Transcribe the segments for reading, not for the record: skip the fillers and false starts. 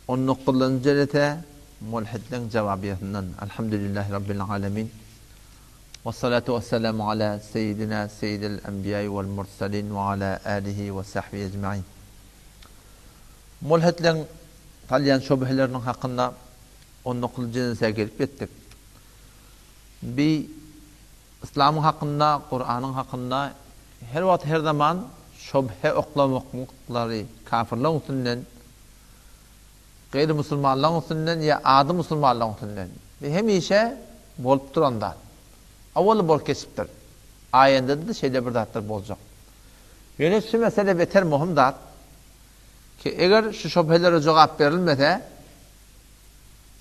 On dokuzynjy jelese Mulhidleň jawabyýasyndan Elhamdülillahi Rabbil alemin Wessalatu wesselamu ala seýidina seýidil enbiýai wel murselin we ala alihi we sahbihi ecmain Mulhidleň salýan şübheleriniň hakynda on dokuzynjy jelesä gelip ýetdik. Bi Yslamyň hakynda, Kuranyň hakynda her wagt her zaman şübhe oklamaklyklary kafirleň üstünden Gaýry musulmanlaryň üstünden ýa ady musulmanlaryň üstünden. Bu hemişe bolup duran zat. Owaly bolup geçipdir. Aýendede-de şeýle bir zatlar boljak. Ýöne şu mesele beter möhüm zat ki, eger şu şübhelere jogap berilmese,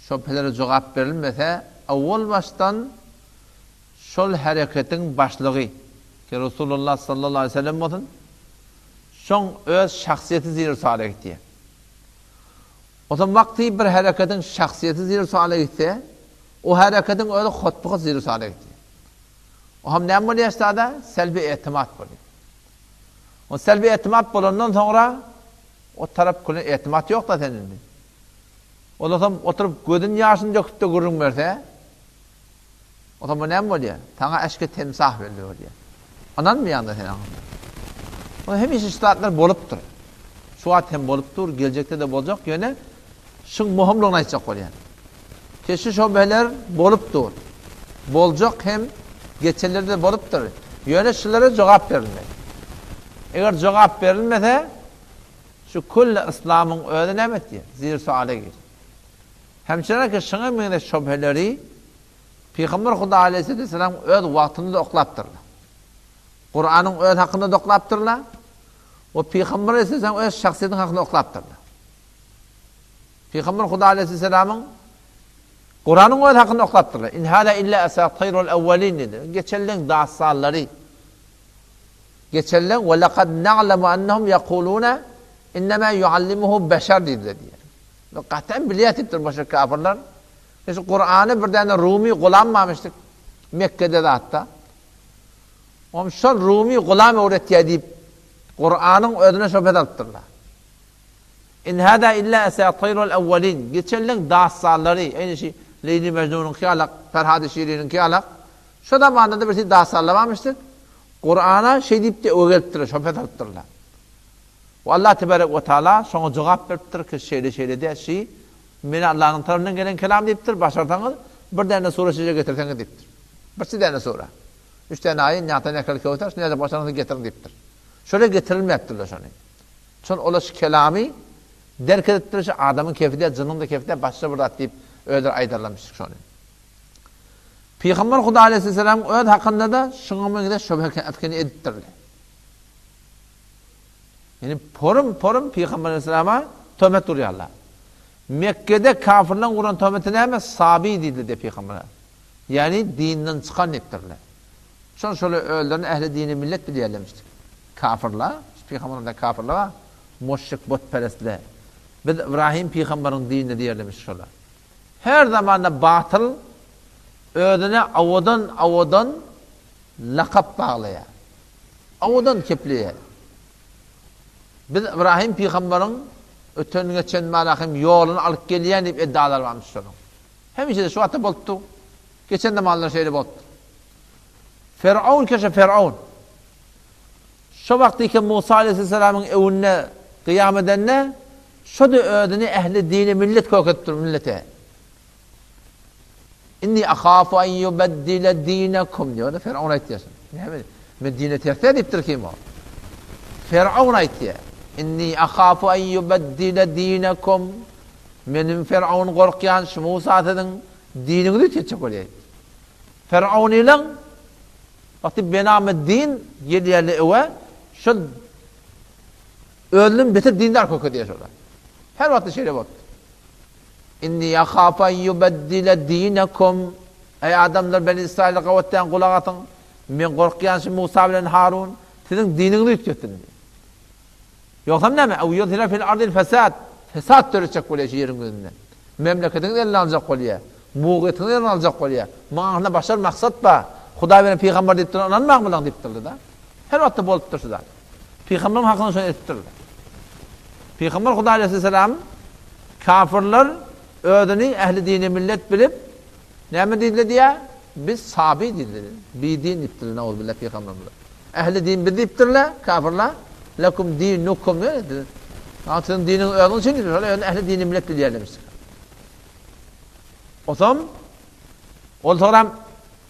şübhelere jogap berilmese, owal başdan şol hereketiň başlygy, ki Resulullah sallallahu aleýhi we sellem bolsun, şoň öz şahsyýeti zir-u-sala gitýär. Onsoň wagty bir hereketiň şahsyýeti zir-u-sala gitse, o hereketiň özi hotbuhut zir-u-sala gitýär. O hem näme bolýar ştada? Selbi etimat bolýar. O selbi etimat bolandan soňra o tarap küle etimat ýok-da sen indi. Olasam oturyp gözün ýaşyny döküp-de gürrüň berse, O zaman näme bolýar? Saňa eşki timsah belli bolýar. Ynanmaýaň-da sen aňyna. O hemişe şu zatlar bolupdyr. Şu wagt hem bolup dur, geljekde-de boljak, ýöne şuň möhümligini aýtjak bolýan. Ki şu şübheler bolup dur. Boljak hem geçenlerde bolupdyr. Ýöne şulara jogap berilmeli. Eger jogap berilmese, şu külli yslamyň özi näme etýär? Zir suala girýär. Hemçeneki şuňa meňzeş şübheleri Pygamber Huda aleýhissalam öz wagtynda-da oklapdyrlar. Kuranyň öz hakynda-da oklapdyrlar we Pygamber aleýhissalam öz şahsyýetiniň hakynda oklapdyrlar. Pygamber Huda aleýhissalamyň Kuranyň öz hakynda oklapdyrlar. In hada illa asatirul awwalin diýdi. Geçenleň dastanlary. Geçenleň we laqad na'lamu annahum yaquluna innema yuallimuhu beşer diýdiler diýýär. Gatam bilýär diýipdir başga kafirler. Şu Kurany bir däne Rumy gulam barmyşdyk Mekgede zatda. Oň şol Rumy gulam öwretýär diýip Kuranyň özüne şöbhet alypdyrlar. In hada illa asatirul awwalin. Geçenleň dastanlary, eýni şi Leýli Mejnunyňky ýalak, Ferhady Şiriniňki ýalak. Şo zamanda-da bir dastanlar barmyşdyk. Kurana şeý diýip de öwe gelipdirler, şöbhet alypdyrlar. We Allah tebarek we taala şoňa jogap beripdir ki, şeýle-şeýle däl, şi Men Allanyň tarapyndan gelen kelam diýipdir, başarsaňyz, bir däne sure şeýle getirseňiz diýipdir. Birçe däne sure. Üç däne aýy, Nâta nekel kewser, şuny nädip başarsaňyz getiriň diýipdir. Şöyle getirilmäpdirler şony. Şol olar şu kelamy derk edipdir, şu adamyň kefi däl, jynyň-da kefi däl, başga bir zat diýip özleri aýdarlarmyş şony. Pygamber Huda aleýhisselamyň öz hakynda-da şuňa meňzeş şübhe äfkeni edipdirler. Ýani porum-porum Pygamber aleyhissalama töhmet urýarlar. Mekgede kafirleň uran töhmeti näme? Sabi diýdiler diýip Pygambere. Ýani dinden çykan diýipdirler. Şol şolar özlerini ähli dini millet bilýärlermişdik. Kafirler, şu Pygamberden kafirler bar, muşrik, butperestler. Biz Ibrahim pygamberiň dininde diýerlermiş şolar. Her zamanda batyl özüne owadan-owadan lakap baglaýar. Owadan kepleýär. Biz Ybrahym pygambaryň öten-geçen malahym ýoluny alyp gelýän diýip eddialary barmyş şonuň. Hemişe-de şu wagtda bolupdy. Geçen zamanlar şeýle bolupdyr. Firaun keşe Firaun. Şo wagtky Musa aleyhisselamyň öwünde gyýam edende şo-da özüni ähli dini millet kökedipdir millete. Inni ahafu en yubeddile dinekum diýip, Firaun aýtýar. Näme? Men dine ters diýipdir kim o? Firaun aýtýar. Inni ahafu en yubeddile dinekum. Meniň Firaun gorkýan şu Musa siziň diniňizi üýtgetjek bolýar. Firaunileň wagty bename din gelýärler öwe, şol özünden beter dindar kökedýär şolar. Her wagtda şeýle bolupdyr. Inni ahafu en yubeddile dinekum. Eý adamlar, Beni Israýyla gabat diýen gulak asyň. Men gorkýan şu Musa bilen Harun siziň diniňizi üýtgetsin diýip. Ýogsam näme? Ew yuzhira fil ardil fesad. Fesat döretjek bolýar şu ýeriň ýüzünde. Memleketiňizi eline aljak bolýar. Mugyýetiňizi eline aljak bolýar. Muň aňyrsynda başga bir maksat bar. Hudaý bilen pygamber diýip duran ynanmaň bulaň diýipdirler-de. Her wagtda bolupdyr şu zat. Pygamberiň hakynda şony edipdirler. Pygamber Hudaý aleyhisselam. Kafyrlar özüni ähli dine millet bilip, näme diýdiler diýýär? Biz sabi diýdiler. Bidin diýipdirler, nauzubilla pygamberimize. Ähli din biz diýipdirler, kafyrlar. Lekum dinukum diýdiler. Siziň diniňiz özüňiz üçin diýdiler. Şolar özüni ähli dine millet bilýärlermiş. Osam ol soňram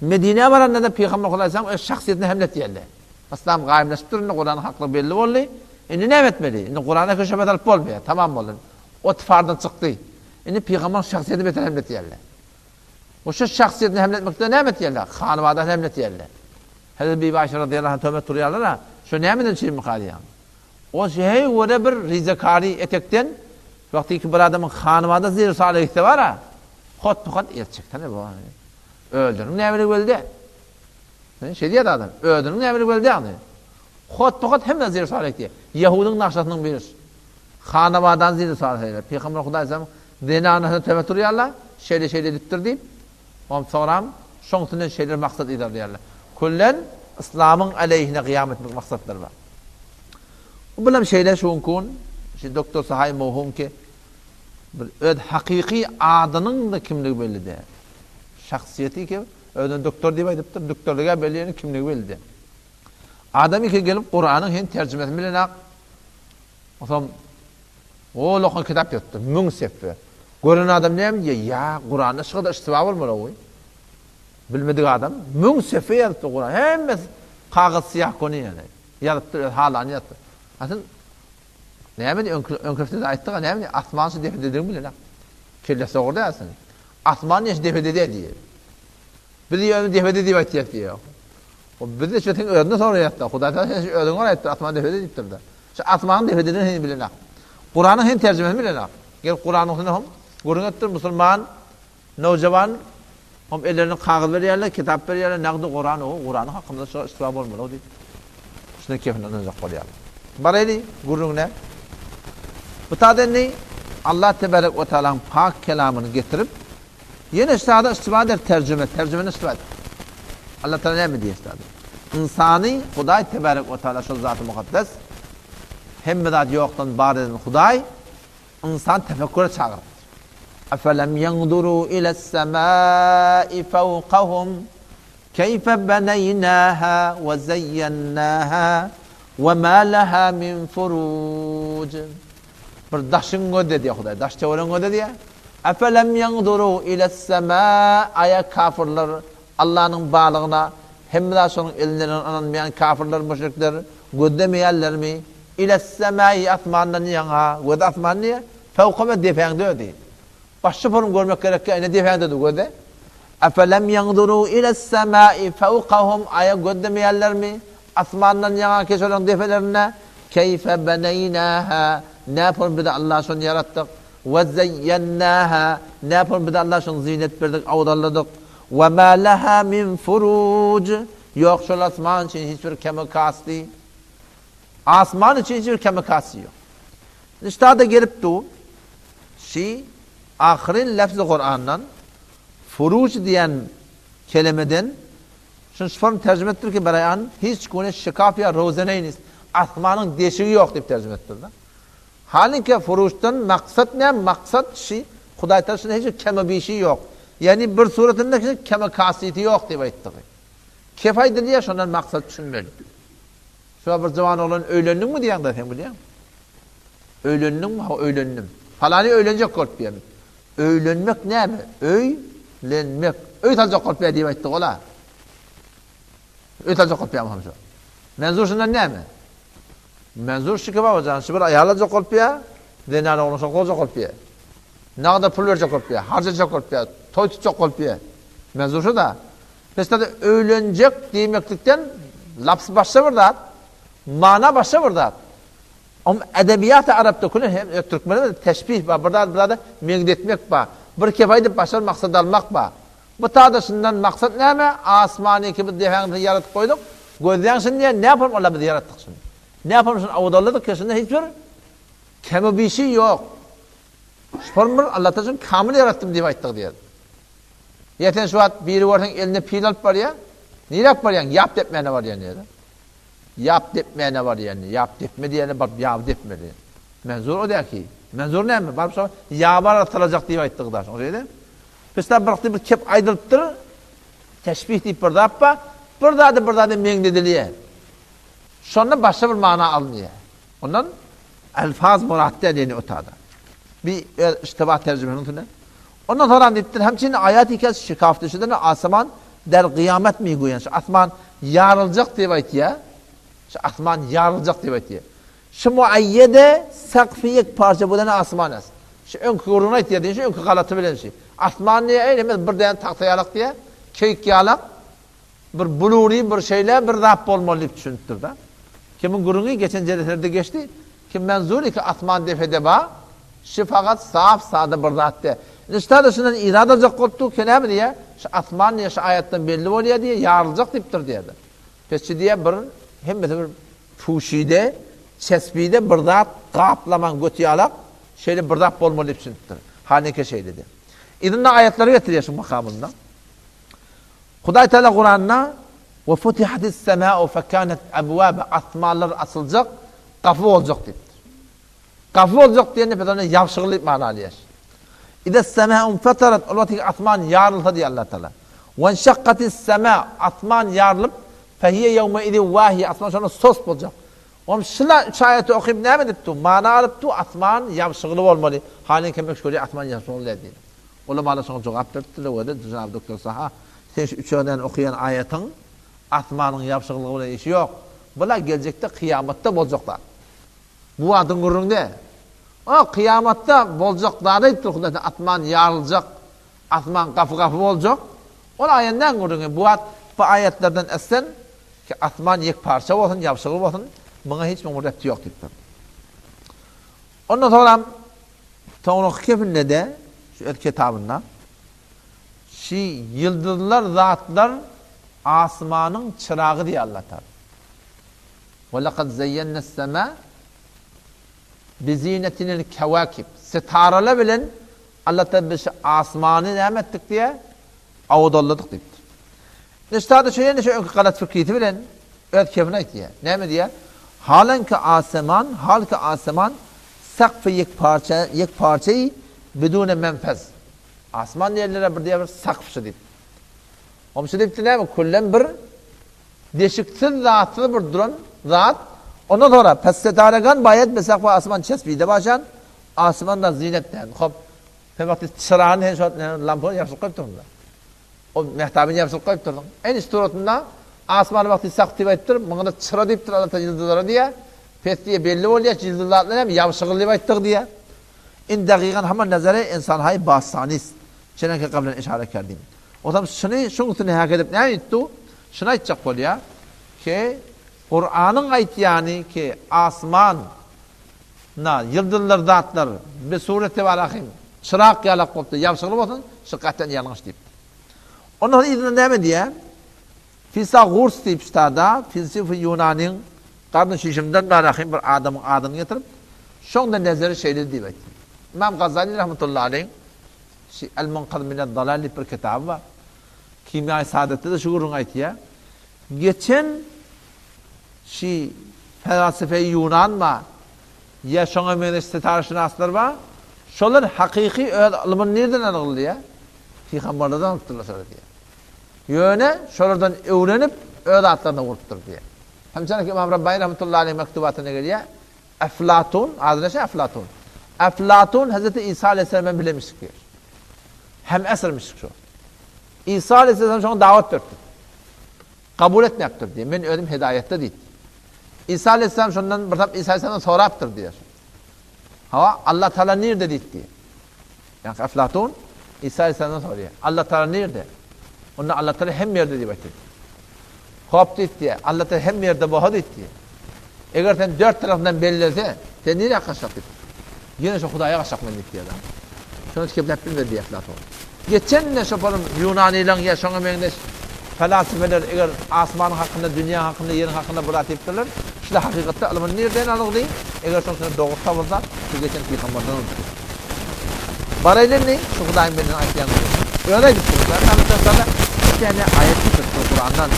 Medinä baranda-da Pygamber Hudaýsaň öz şahsyýetine hemle etýärler. Yslam gaýymlaşypdyr indi Kuranyň haklygy belli boldy. Indi näme etmeli? Indi Kurana köşeme salyp bolmaýar. Tamam boldy. O tifardan çykdy. Indi Pygamberiň şahsyýetine beter hemle etýärler. Bu şu şahsyýetine hemle etmekde näme etýärler? Hanybada hemle etýärler. Hezreti Bibi Aýşe radiyallahu anh töhmet turýarlar-a. Şu nämeden çüýmika diýýän. O şeý görä bir rizekary etekden wagty ki bir adamyň hanybada zir sala gitse bar-a. Hot-buhat el çeksene bu. Öldüriň näbile geldi. Sen şeý diýýär adam. Özüniň näbile geldi ýagny. Hot-buhat hemme zir sala gitdi. Ýahudyň nagşasynyň biri. Hanabadan zir sala şeýle. Pygamber Hudaý sallam zenanasyna töhmet urýarlar. Şeýle-şeýle edipdir diýip. Ondan soňram şoň üstünden şeýle maksat yzarlaýarlar. Küllen yslamyň aleýhine gyýam etmek maksatlary bar. Bu bilen şeýle şu günki gün şu doktor Sahaý Mowhum ki bir öz hakyky adynyň da kimligi belli däl. Şahsyýeti ki özüne doktor diýip aýdypdyr, doktorlygy belli ýöne kimligi belli däl. Adam iki gelip Kuranyň hem terjimesini bilenak. Onsoň ol okan kitap ýokdur, 1000 seffe. Gören adam näme diýýär? Ýa, Kuranda şu kadar iştiba bolmaly goý. Bilmedik adam 1000 seffe ýazypdyr Kuran. Hemmesi kagyz syýah göni ýaly. Ýazypdyr, öz halany ýazypdyr. Asyl näme diýip öňki öňki hepdede aýtdyk, näme diýip asman şu depededigini bilenak. Kellesi dogry dälsin. Asman näçe depede diýýär. Biz ýöne depede diýip aýtýas diýýär. O biz de şu sen özüne soraýas-da. Hudaý Taala sen şu özüňe aýtdy, asman depede diýipdir-de. Şu asmanyň depededigini sen bilenak. Kuranyň hem terjimesini bilenak. Gel Kuranyň üstünde hem gürrüň etdir musulman nowjawan hem ellerine kagyz berýärler, kitap berýärler, nagdy Kuran o, Kuranyň hakynda şu iştiba bolmaly diýip. Şuna kefini ynanjak bolýarlar. Baraýly gürrüňine. Bu taýda indi Allah tebarek we taalaň pak kelamyny getirip, Ýene ştada iştiba eder terjime, terjimeni iştiba eder. Allah Taala näme diýýär ştada? Ynsany Hudaý tebarek we taala şol zaty mukaddes hemme zat ýokdan bar eden Hudaý ynsan tefekküre çagyrypdyr. Efelem ýanzuru iles-semai fawkahum keýfe beneýnaha we zeýýennaha we ma laha min furuj. Bir daşyň gözle diýýär Hudaý, daş töweregiň gözle diýýär. Efelem ýanzuru iles-semâ aýa kafyrlar Allanyň barlygyna hemme zat şonuň elinden ynanmaýan kafyrlar müşrikler gözlemeýärlermi? Iles-semâi asmandan ýaňa göz asman diýýär. Fewkama depäňde özi. Başga form görmek gerekkä ine depäňde dur gözle. Efelem ýanzuru iles-semâi fewkahum aýa gözlemeýärlermi? Asmandan ýaňa ki şolaryň depelerinde Keýfe beneýnähä näpon biz Allah şony ýaratdyk We zeýýennähä näpon biz Allah şony zynet berdik awdalladyk We ma leha min furuj ýok şol asman üçin hiç bir kemi kasty asman üçin hiç bir kemi kasty ýok. Niştada gelip dur şi ahyryn lefzi Kurandan furuj diýen kelimeden Şuny şu form terjime etdir ki beraý an hiç gune şikaf ýa rozeneý nist, asmanyň deşigi ýok diýip terjime etdir-de. Halinki furuşdan maksat näme? Maksat şi Hudaý Tagala şunda hiç bir kemi-bişi ýok. Ýagny bir suratynda hiç kemi-kasiti ýok diýip aýtdygy. Kef aýdylýar şondan maksat düşünmeli. Şu bir juwan oglan öýlendiňmi diýýäňdä sen bilýäňmi? Öýlendiňmi? Hawa öýlendim. Palany öýlenjek bolup diýýär. Öýlenmek näme? Öý lenmek. Öý saljak bolup ýa diýip aýtdy ol-a. Öý saljak bolup ýa şo. Menzur şundan näme? Menzur şu ki babajan, şu bir aýal aljak bolup ýa, zenan oglan şol goljak bolup ýa. Nagda pul berjek bolup ýa, harjajak bolup ýa, toý tutjak bolup ýa. Menzur şu da. Pesde öýlenjek diýmeklikden laps başga bir zat, mana başga bir zat. Om edebiýaty arapda küle hem türkmende de teşbih bar, bir zady bir zada meňzetmek bar. Bir kep aýdyp başga bir maksat almak bar. Bu tada şundan maksat näme? Asmany ki biz depäňizde ýaratyp goýduk, gözläň şuny diýen, näpom Allah biz ýaratdyk şuny. Näpom şuny awadalladyk ki şunda hiç bir kemi-bişi ýok. Şupam bir Allah taala şuny kamyl ýaratdym diýip aýtdyk diýer. Ýa sen şu wagt biri görseň elinde pil alyp barýar, niräk barýaň? Ýap depmäne barýan diýer. Ýap depmäne barýan, ýap depme diýene baryp ýaby depmeli. Menzur o däl ki. Menzur näme? Baryp şo ýabar atylajak diýip aýtdyk da. Şoň şeýle. Pesde bir wagtda bir kep aýdylypdyr. Teşbih diýip bir zat bar. Bir zady bir zada meňzedilýär. Şonda başga bir mana alynýar. Ondan elfaz murat däl ýene otada. Bir öz iştiba terjimesiniň üstünde. Ondan soram diýipdir, hemçin aýat ikes şikaf düşüden asman der gyýamet mi goýan. Şu asman ýaryljak diýip aýtýar. Şu asman ýaryljak diýip aýtýar. Şu muaýýede sakfy ýek parça bolan asman as. Şu öňki gürrüňini aýtýar diýen şu öňki galaty bilen şu. Asman diýýär, eý hemez bir däne tagta ýalak diýýär, keýik ýalak. Bir bulury bir şeýle bir zat bolmaly diýip düşünipdir-de. Kimiň gürrüňi geçen jeleselerde geçdi, kim menzur ki asman depede ba, şi fakat saf sada bir zat dä. Indi ştada şundan irad aljak bolup dur, ki näme diýýär, şu asman diýýär şu aýatdan belli bolýar diýýär, ýaryljak diýipdir diýýär-de. Pesçi diýýär bir hemmesi bir puşide, çesbide bir zat gaplaman göti ýalak şeýle bir zat bolmaly diýip düşünipdir. Haneke şeýledi. Yzynda aýatlary getirýär şu makamynda. Hudaý Teala Kuranda We futihatis sema'u fekanet abwaba asmanlar açyljak, gapy boljak diýipdir. Gapy boljak diýende biz ony ýabşygly diýip mana alýarys. Ize sema'u infatarat ol wagt asman ýarylsa diýýär Allah Teala. We enşakkatis sema asman ýarylyp fehiye ýewme izin wahiye asman şonda sos boljak. Oňam şula üç aýaty okyp näme edipdi? Mana alypdy asman ýabşygly bolmaly. Halyň kemek şükür asman ýabşygly däl diýip. Ulamalar şoňa jogap beripdirler we-de, Jenap Doktor Saha, sen şu üçegden okaýan aýatyň asmanyň ýabşyklygy bilen işi ýok. Bula geljekde kyýamatda boljak zat. Bu wagtyň gürrüňi däl. O kyýamatda boljak zady aýdyp dur Hudaý asman ýaryljak, asman gapy-gapy boljak. Ol aýandaň gürrüňi. Bu wagt bu aýatlardan etsen ki asman ýekparça bolsun, ýabşykly bolsun, muňa hiç bir repti ýok diýipdir. Ondan soňram Soňraky kefinde-de, şu öz kitabynda, Şi ýyldyzlar zatlar asmanyň çyragy diýýär Allah Tagala. Ve lekad zeýýennes-semâ bizinetinil kewâkib. Sitaralar bilen Allah Tagala biz şu asmany näme etdik diýýär? Awadaladyk diýipdir. Üstady şu ýene şu öňki galat fikrisi bilen öz kebini aýtýar. Näme diýýär? Halanki aseman, halki aseman sakfy ýek parça, ýek parçaýy bidune menfez. Asman diýenlere bir diýýär bir sakf şu diýip. Oň şu diýipdi näme? Küllen bir deşiksiz zatsyz bir duran zat. Ondan sonra pes setaregan baýat be sakfy asman çesbide başan asman da zinet däl. Hop. Sen wagty çyrany sen şu lampany ýapyşyp goýup durun. Ol mehtabyny ýapyşyryp goýupdyr. Eýni suratynda asmany wagty sak diýip aýdypdyr, muňa-da çyra diýipdir Allah Taala ýyldyzlara diýýär. Pes diýe belli bolýar, ýyldyzlar näme ýabşygyl diýip aýtdygy diýýär. In dagygan hama nazary ynsanhaý bassanis. Çenenki gablan işara kerdim. Otam şuny şuň üstüne häk edip näme diýipdi? Şuny aýtjak bolýar ki Kuranyň aýtýany ki asman na ýyldyzlar zatlar bi sureti barahym Çyrak ýalak bolupdyr, ýabşygly bolsun, şu gaten ýalňyş diýipdir. Ondan soň yzynda näme diýýär? Fisagurs diýip ştada filsufy ýunanyň garny çüýşüminden barahym bir adamyň adyny getirip, şoň-da nezeri şeýle diýip aýtýar. Ymam Gazali rahmetullahi aleýhiň şi El-Munkaz mined-dalal diýip bir kitaby bar. Kimýaýy Saadatda-da şu gürrüňi aýtýar. Geçen şi felasifeýi ýunan bar. Ýa şoňa meňzeş setareşynaslar bar. Şolar hakyky öz ylmyny nirden algyly diýýär? Pygamberlerden alypdyrlar şolar diýýär. Ýöne şolardan öwrenip öz atlaryna gurupdyr diýýär. Hemçeneki Ymam Rabbani rahmetullahi aleýh mektubatynda gelýär. Eflatun, ady näçe Eflatun? Eflatun Hezreti Isa aleýhissalam bilemişik diýýär. Hem esirmişik şo. Isa aleýhissalam şoňa dawat beripdir. Kabul etmäpdir diýýär. Men özüm hedaýatda diýdi. Isa aleýhissalam şondan bir tap Isa aleýhissalamdan sorapdyr diýýär. Hawa, Allah Taala nirde diýdi diýýär. Ýa Eflatun Isa aleýhissalamdan soraýar. Allah Taala nirde? Onda Allah Taala hemme ýerde diýip aýtdy. Hop diýdi diýýär. Allah Taala hemme ýerde bolsa diýdi diýýär. Eger sen dört tarapyndan bellese, sen nirä gaçjak diýip. Ýene şo Hudaýa gaçjak men diýip diýýär. Şony hiç gepläp bilmedi diýýär Platon. Geçen-de şo bir ýunanylaň ýa şoňa meňzeş falasyfeler eger asmanyň hakynda, dünýäň hakynda, ýeriň hakynda bir zat diýipdirler, şular hakykatda ylmyny nirden alygdy? Eger şoň içinde dogry tapylsa, şu geçen pygamberden alypdyr. Baraýly indi şu Hudaýyň bendesiniň aýtýan gürrüňine. Özi aýdypdyr. Allah Tagala bir täne aýat getiripdir Kurandan.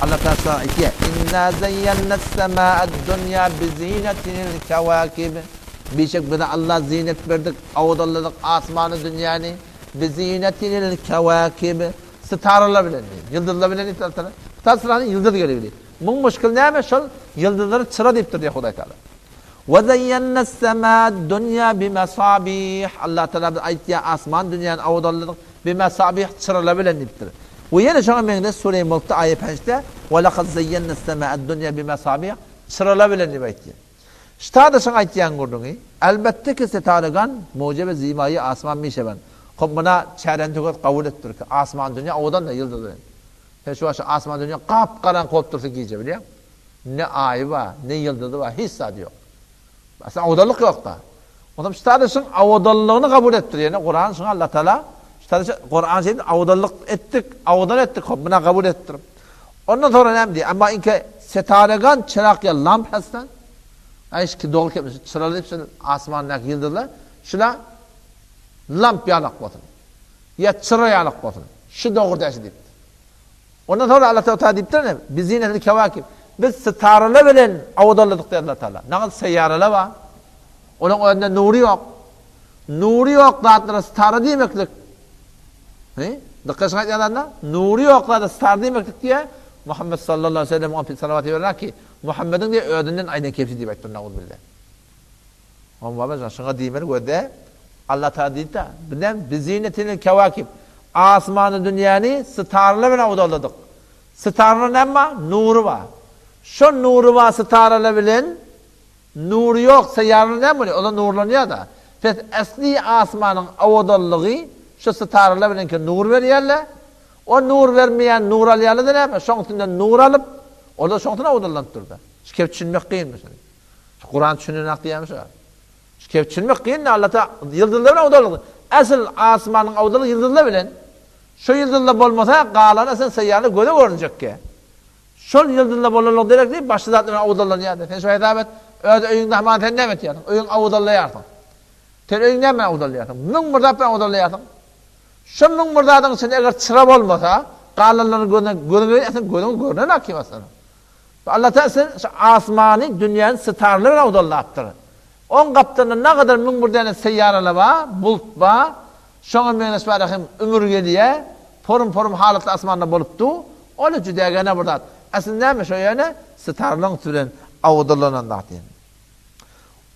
Allah Tagala aýtýar, Inna zeýýennes-semâ'ed-dunýâ bi-zînetinil-kewâkib. Bişek bize Allah zinet berdik, owadanladyk asmany, dünýäni, bizinetinil kewakib, sitaralar bilen diýdi. Ýyldyzlar bilen diýipdir Allah Taala. Bu syrany ýyldyz gelip Muň muşkil näme? Şol ýyldyzlary çyra diýipdir diýýär Hudaý Taala. We zeýýennes semâ dunýa bimesabih. Allah Taala biz aýtýar, asman dünýäni owadanladyk bimesabih çyralar bilen diýipdir. We ýene şoňa meňzeş Sure-i Mulkda aýat penjde We lekad zeýýennes semâ dunýa bimesabih çyralar bilen diýip aýtýar. Ştada şoň aýtýan gürrüňi, Elbetde ki setaregan mujebe zimaýy asman mişewen. Hop muna çäreni töwet kabul etdir ki, asman dünýä owadan-da ýyldyz bilen. Sen şu wagt şu asman dünýä gap-garaňky bolup dursa gije bilýäň. Ne aýy bar, ne ýyldyzy bar, hiç zady ýok. Aslynda owadanlyk ýok-da. Onsoň ştada şuň owadanlygyny kabul etdir. Ýöne Kuran şuňa Allah Taala ştada şu Kuran şeýdip owadanlyk etdik, owadan etdik, hop muna kabul etdir. Ondan soňra näme diýýär? Emma inke setaregan çyrak ýa lamp hasdan, aý şu dogry kepmiş, çyraly diýip şu asmandaky ýyldyzlar, şula lamp ýalak bolsun. Ýa çyra ýalak bolsun. Şu dogry däşi diýipdir. Ondan soňra Allah Taala diýipdir ne? Bizinetil kewakib. Biz sitaralar bilen owadanladyk diýdi Allah Taala. Nagal seýýaralar bar. Onuň özünde nury ýok. Nury ýok zatlara sitara diýmeklik. He? Dykgat şuňa aýdýan Nury ýok zada sitara diýmeklik diýýär. Muhammed sallallahu aleyhi ve sellem oňa salawat iberýär ki, Muhammediň diýýär özünden aýdan kebşi diýip aýtdyr nauzbillah. Oň baba jan şuňa diýmeli gözde Allah Taala diýdi-de, bizem bizinetinil kewakib asmany dünýäni sitaralar bilen owadanladyk. Sitaralar näme bar? Nury bar. Şo nury bar sitaralar bilen Nury ýok seýýaralar näme bolýar? Olar nurlanýar-da. Pes äsli asmanyň owadanlygy şu sitaralar bilenki nur berýärler. O nur bermeýän nur alýarlar-da näme? Şoň üstünden nur alyp, olar şoň üstünden owadanlanyp durdy. Şu kep düşünmek kynmy şuny? Şu Kuran düşünenak diýýärmi şu? Şu kep düşünmek kyn-da Allah ta ýyldyzlar bilen owadanlygy. Äsl asmanyň owadanlygy ýyldyzlar bilen. Şu ýyldyzlar bolmasa, galany sen seýýaralar göze görünjekkä. Şol ýyldyzda bolanlygy derek diýip, başga zat bilen awzallanýardy. Sen şu hesap et, öz öýüňde hamana sen näme etýärsiň? Öýüňi awzallaýarsyň. Sen öýüňi näme bilen awzallaýarsyň? 1001 zat bilen awzallaýarsyň. Şo 1001 zadyň içinde eger çyra bolmasa, galanlaryň gözüne gözüňe gelýär, sen gözüňe görnen kim aslynda. Allah Taala sen şu asmany, dünýäni sitarlar bilen awzallapdyr. Oň gapdalynda nagadar 1001 däne seýýaralar bar, bulut bar, Şoňa meňzeş bar hem ümür gelýä, porum-porum halatly asmanda bolup dur, ol-a jüdägene bir zat. Asly näme şo ýöne sitarlaň üsti bilen awdurlanan zat ýene.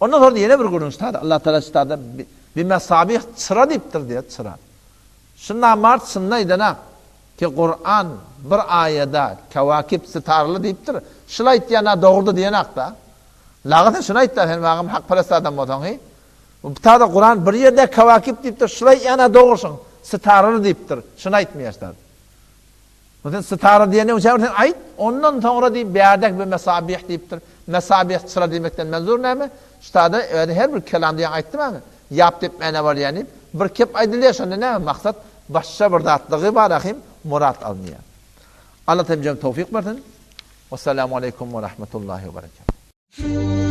Ondan soň ýene bir gürrüň ştada, Allah Tagala ştada bimesabih çyra diýipdir diýýär, çyra. Şu namart şunda aýdanak ki Kuran bir aýada kewakib sitarly diýipdir, şul aýtýan-a dogrudy diýenak-da. Laga sen şuny aýtda sen magam hakperest adam bolsaň hi. Bu tada Kuran bir ýerde kawakib diýipdir, şulay ýana dogrusyň, sitaraly diýipdir. Şuny aýtmaýar ştada. Sen sitara diýenden üçin sen aýt, ondan soňra diýip bärdek bir mesabih diýipdir. Mesabih çyra diýmekden menzur näme? Ştada özi her bir kelam diýen aýtdym ama, ýap diýip mäne bolýar diýip, bir kep aýdylýar şonda näme maksat? Başga bir zatlygy bar ahim murat alynýar. Allah temjem towfik bersin. Wessalamu aleýkum we rahmetullahi we berekatuh.